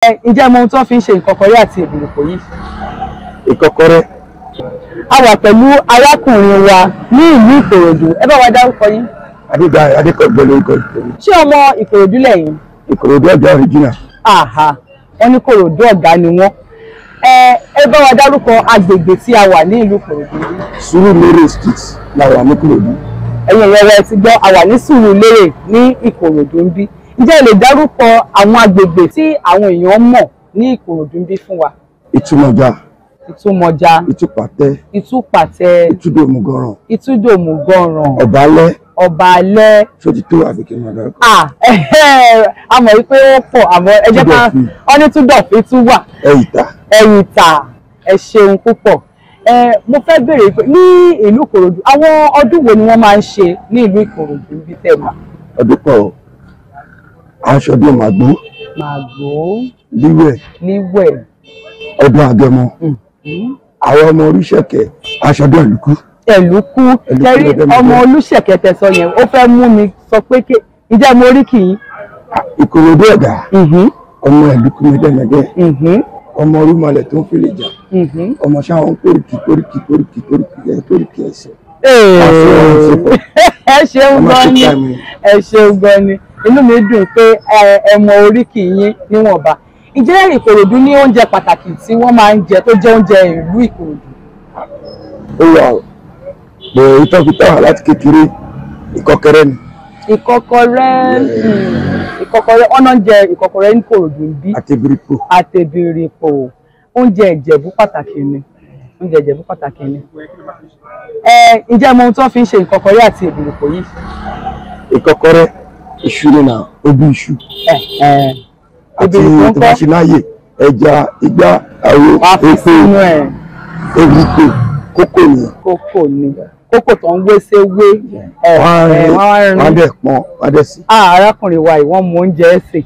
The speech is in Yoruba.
Ǹjẹ́ mọ ohun tí wọ́n fi ń ṣe ìkọ́kọrẹ́ àti èbìrìpò yìí? Ìkọ́kọrẹ́. A wà pẹ̀lú arákùnrin wa ní ìlú Ìkòròdú. Ẹ bá wa dárúkọ yín. Adéga Adékọ̀gbẹ́ lórúkọ Ìkòròdú. Ṣé ọmọ Ìkòròdú lẹ́yìn? Ìkòròdú ọ̀gá original. Àhà, wọ́n ní Kòròdú ọ̀gá ni wọ́n. Ẹ bá wa dárúkọ agbègbè tí a wà ní ìlú Ìkòròdú. Sùúrùlérè street la wà ní Ìkòròdú. Ẹ̀yin èèyàn wa, ẹ ti gbọ́, a wà ní Sùúrùlérè ní Ìkòròdú ń bí. Ǹjẹ́ ẹ lè dárúkọ àwọn agbègbè tí àwọn èèyàn mọ̀ ní Ìkòròdú ń bí fún wa? Ìtúmọ̀já. Ìtúmọ̀já. Ìtúpàtẹ. Ìtúpàtẹ. Ìtúdòmùgọ̀ràn. Ìtúdòmùgọ̀ràn. Ọ̀bálẹ́. Ọ̀bálẹ́. Ṣó ti tó àbí kí n máa dárúkọ? A mọ̀ wípé ó pọ̀, àmọ́ ẹ jẹ́ ká wọ́n ní Túndọ̀fín tún wà. Ẹ̀yìntà. Ẹ̀yìntà, ẹ ṣeun púpọ̀. Mo fẹ́ béèrè pé ní ìlú Ìkòròdú, àwọn ọdún wo ni wọ́n máa ń ṣe ní ìlú Ìkòròdú bí tẹ̀ mọ́? Ọdún pọ̀, aṣọdún màgbó. Màgbó. Líwẹ̀. Líwẹ̀. Ọdún Agẹmọ. Àwọn ọmọ Olúṣẹ̀kẹ̀, aṣọdún Ẹ̀lùkú. Ẹ̀lùkú. Kẹrí ọmọ Olúṣẹ̀kẹ̀ tẹ̀sọ yẹn, ó fẹ́ mú mi sọ pé ǹjẹ́ mo rí kì í? Ìkòròdú ọ̀gá. Ọmọ Ẹ̀lùkú mẹ́dẹ́mẹ́dẹ́. Ọmọ orúmọlẹ̀ tó ń fi lè jà. Ọmọ sáwọn kórìkì kórìkì kórìkì kórìkì kórìkì ẹsẹ̀. Ẹ ṣeun gan ni, ẹ ṣeun gan ni, inú mi dùn pé ẹ mọ oríkì yín níwọ̀nba. Ǹjẹ́ Ìkòròdú ní oúnjẹ pàtàkì tí wọ́n máa ń jẹ tó jẹ́ oúnjẹ ìlú Ìkòròdú? Ó wà ó, bẹ̀rẹ̀ ìtọ́kítà láti kékeré, ìkọ́kọrẹ́ ni. Ìkọ́kọrẹ́, ìkọ́kọrẹ́, ọ̀nà jẹ ìkọ́kọrẹ́ ní Ìkòròdú ń bí. Àtẹ̀bìrìpò. Àtẹ̀bìrìpò, oúnjẹ Ìjẹ̀bú pàtàkì ni, oúnjẹ Ìjẹ̀bú pàtàkì ni. Ǹjẹ́ mọ ohun tí wọ́n fi ń ṣe ìkọ́kọrẹ́ àti èbìrìpò yìí? Ìkọ́kọrẹ́, iṣu ni nà, obi iṣu. Àti tòmátìláyè, ẹja, igbá, àwo, epo, èbìrìpò, kókò ni. Kókò ni, kókò tó ń wé séwé. Wọ́n á dẹ̀ pọ́n, wọ́n á dẹ̀ sí. Arákùnrin wa yìí, wọ́n mú oúnjẹ sè.